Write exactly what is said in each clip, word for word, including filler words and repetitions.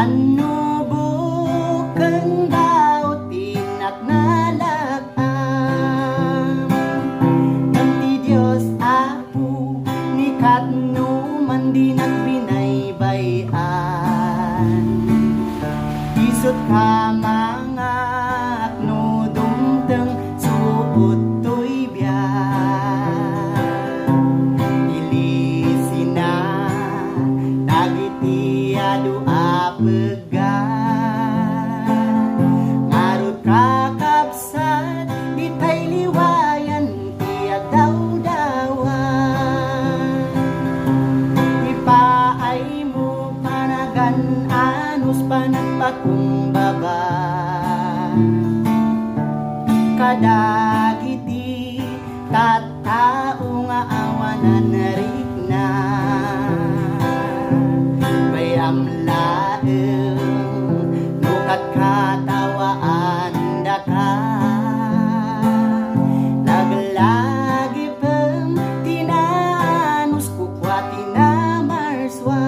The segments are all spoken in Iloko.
Anno buken daw ti naknalak-am, ngem ti Dios Apo, ni katno man dinak binaybay-an. Isut' ka mangak no dumteng suot toy biag. Ilisina dagiti adu a pegga. Ngarud, kakabsat, ditay liwayan ti agdawdawa. Ipaaymo panagan-anos, panagpakumbaba kadagiti tattao nga awanan rikna. Bay-am laeng no katkatawaandaka. Laglagipem ti naanus, kukua ti namarsua.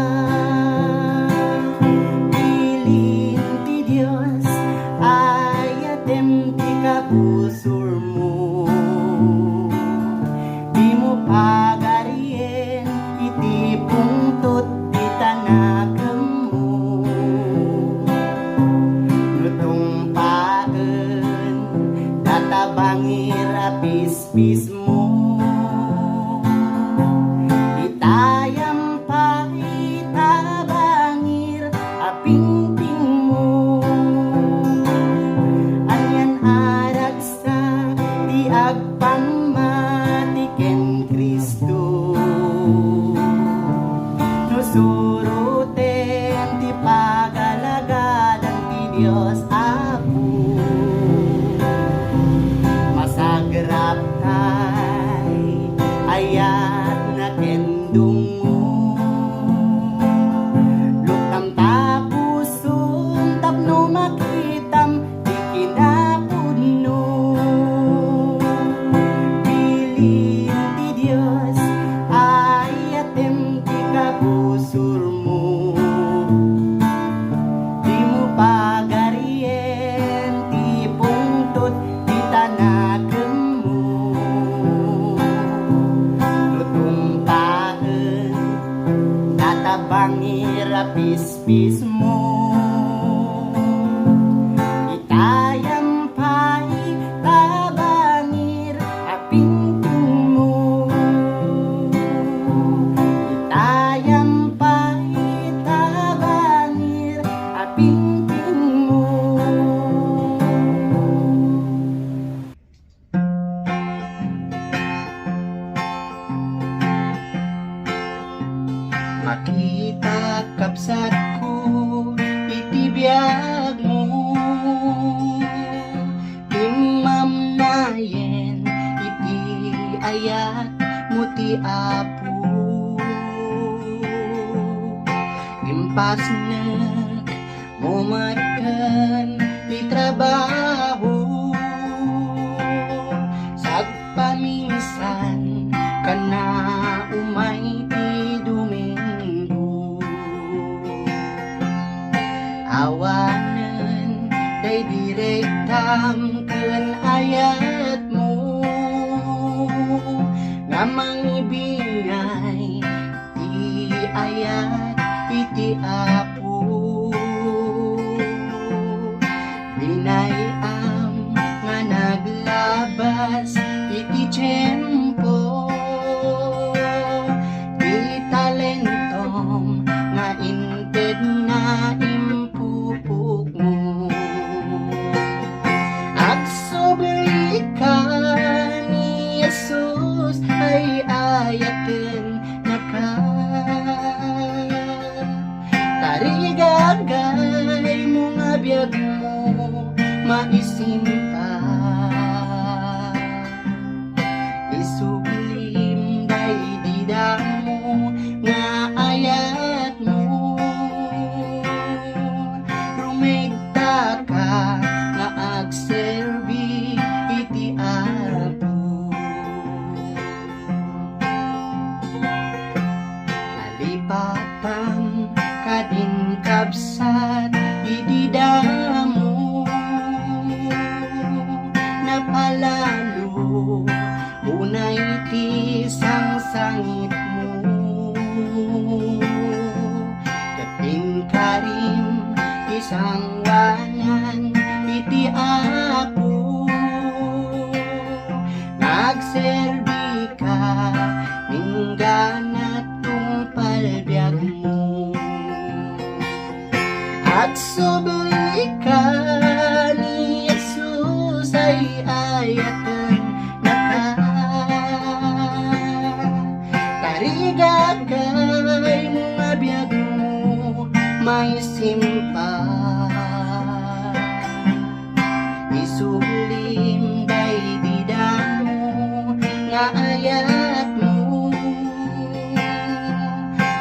Bilin ti Dios, ayatem ti kabusormo. Dimo pagarien iti pungtot ti tanakemmo. No tungpaen data bangir a pispismo, itayam pay ta bangir a pingpingmo. Anian a ragsak ti agpammati ken Cristo. No suroten ti pagalagadan ti Dios Apo, masagrap tay ayatna ken dungngo. Luktam ta pusom tapno makitam ti kinapudno. Bilin ti Dios, ayatem ti kabusormo. Dimo pagarien ti pungtot ti tanakemmo. No tungpaen data bangir a pispismo, itayam pay ta bangir a pingpingmo. Itayam pay ta bangir a pingpingmo. Makita, kabsatko, iti biagmo, timmamnayen iti ayatmo ti Apo. Impasnek mo met ken ti trabaho. Sagpaminsan, kana umay ti Domingo. Awanen daydi rektam ken ayatmo nga mangibingay ti ayat iti Apo. Binay-am nga naglabas iti tiempo ti talentom nga inted na impupokmo. Agsubli ka ni Jesus, ay-ayaten naka. Tarigagaymo nga biagmo, maisimpa. Isublim daydi damo nga ayatmo. Rumegtaka nga agserbi iti Apo. Nalipatam kadin Kabsat idi damo, napalalo unay ti sangsangitmo. Ket inkarim ti sanguanan iti Apo, nga agserbika inggana tungpal biagmo. Agsublika ni Jesus ay ayaten naka. Tarigagaymo nga biagmo maisimpa. Isublim daydi damo nga ayatmo.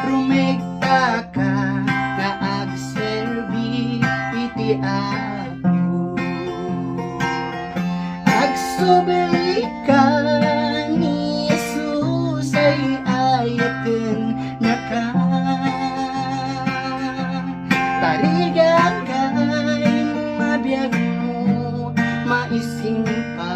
Rumegtaka nga agserbi iti Apo. Agsublika ni Jesus ay ayaten naka. Tarigagaymo nga biagmo maisimpa.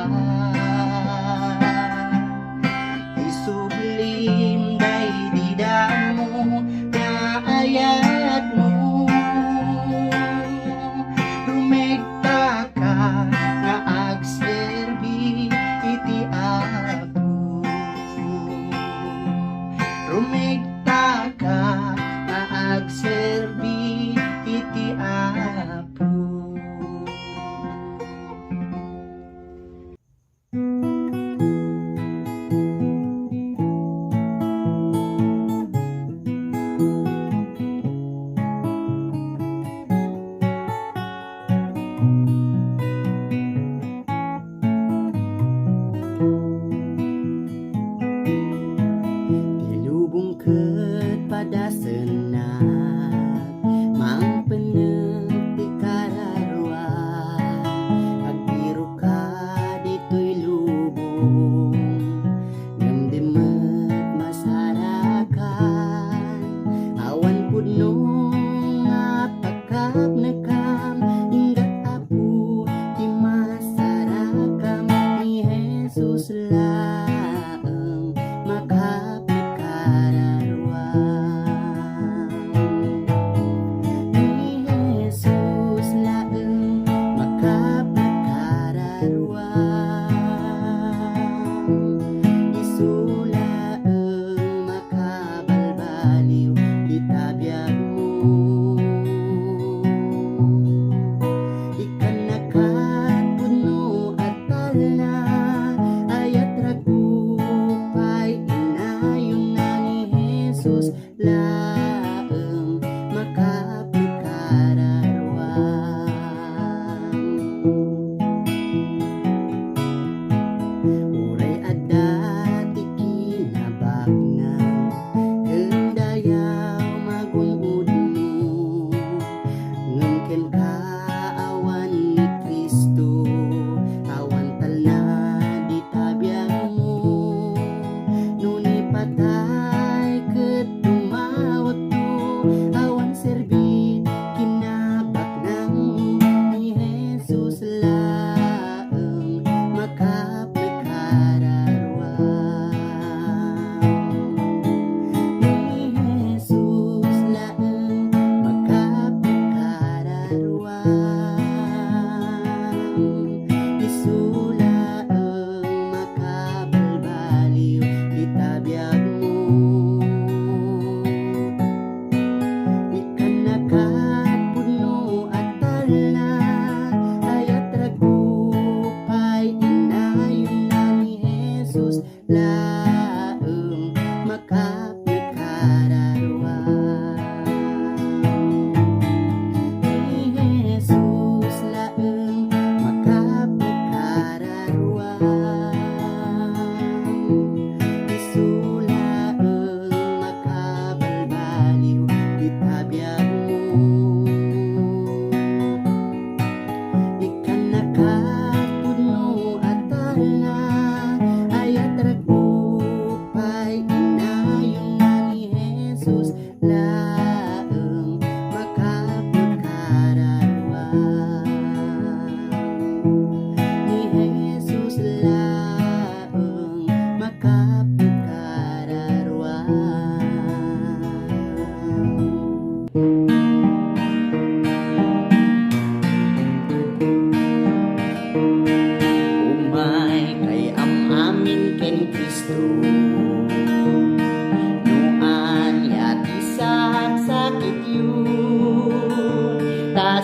Isublim daydi damo nga ayatmo. Rumegtaka nga agserbi iti Apo. Rumegtaka nga agserbi iti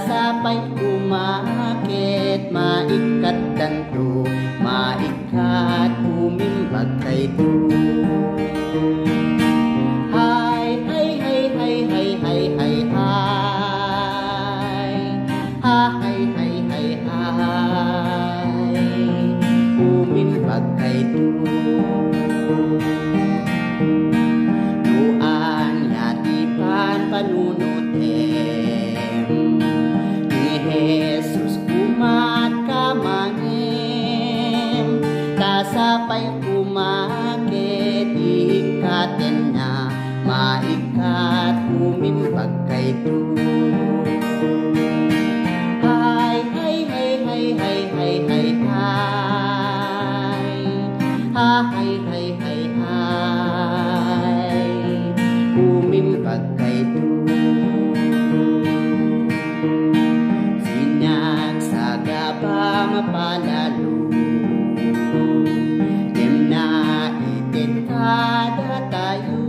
Sapay koma ket maikkatdanto, maikkat umimbag kayto. Hay, hay, hay, hay, hay, hay, hay, hay. Ha, hay, hay, hay, hay. Umimbag kayto. No ania ti panpanunotem, ni Jesus komat kamanem, ta sapay koma ket ikkatenna, maikkat umimbag kayto. Hay, hay, hay, hay. Ha, hay, hay, hay, hay. Umimbag kayto. Sinagsagaba mapalalo, ngem naited kadatayo.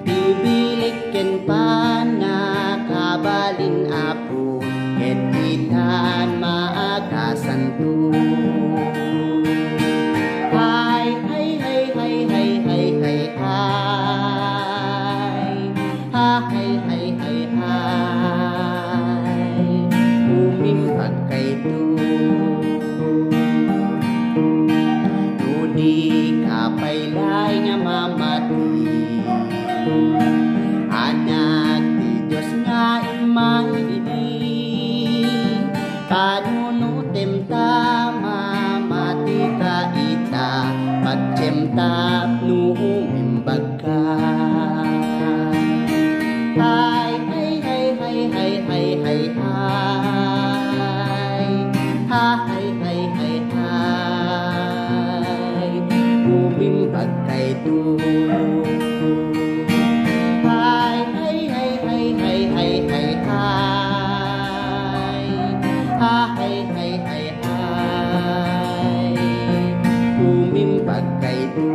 Ti bilik ken pannakabalin, Apo, ket itan maagasanto. Hay, hay, hay, hay. Ha, hay, hay, hay, hay. Umimbag kayto. No dika pay laeng a mamati, Anak ti Dios nga immaidi, panunotem ta mamatika ita, patiem tapno umimbagka. Hay, hay, hay, hay, hay, hay, hay, hay. Ha, hay, hay, hay, hay. Umimbag kayto. Hay, hay, hay, hay, hay, hay, hay, hay. Ha, hay, hay, hay, hay. Umimbag kayto.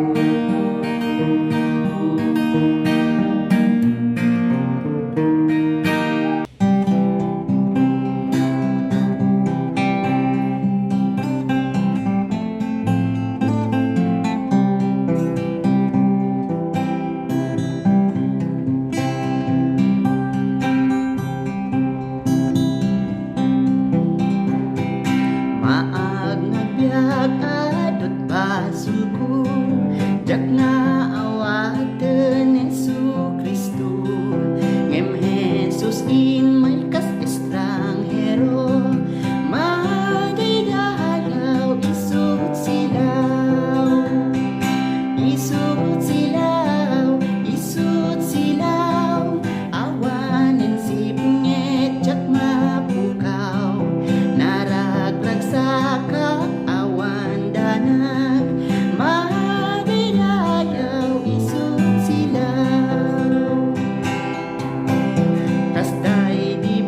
Maag nga biag, adu ti basolko, diak nga awaten Jesu-Cristo. Ngem Jesus immay kas estranghero, madidayaw, isu't silaw, isu't silaw, isu't silaw. Awanen sipnget, diak mapukaw. Naragragsakak, awan danag. Madidayaw, isu't silaw. Kas daydi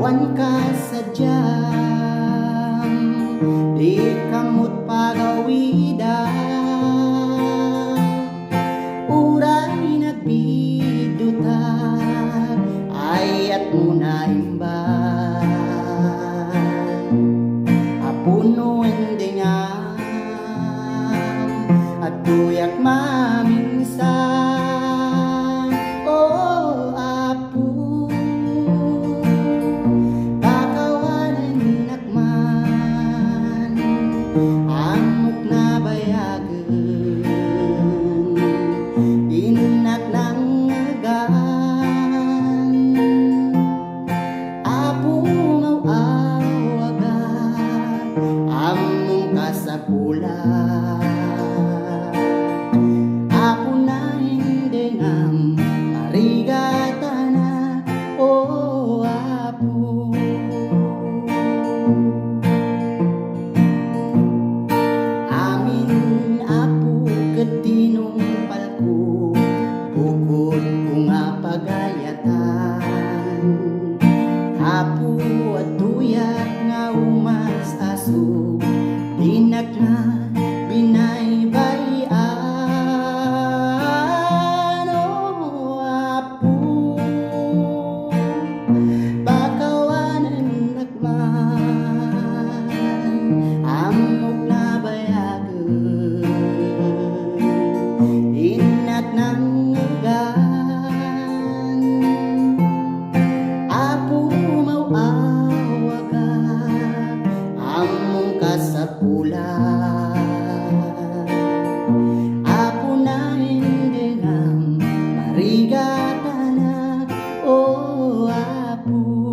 Kasadiam, di kamot pagawida. Uray nagbiddota, ayat mo na imbag. Apo no endengam, adtoyak maminsan. O Apo, pakawanennak man, ammok nabayagen, innak nangngegan. Apo, maw-awagak, ammom kasapulan. Apo, naindengam, marigatanak, o Apo. Amin, Apo, ket tinungpalko, bukodko nga pagayatan. Apo, adtoyak nga umas-asog, dinak nga binaybay-an. O Apo, pakawanennak man, ammok nabayagen, innak nangngegan. Apo, maw-awagak, ammom kasapulan. Apo, naindengam, marigatanak, o Apo.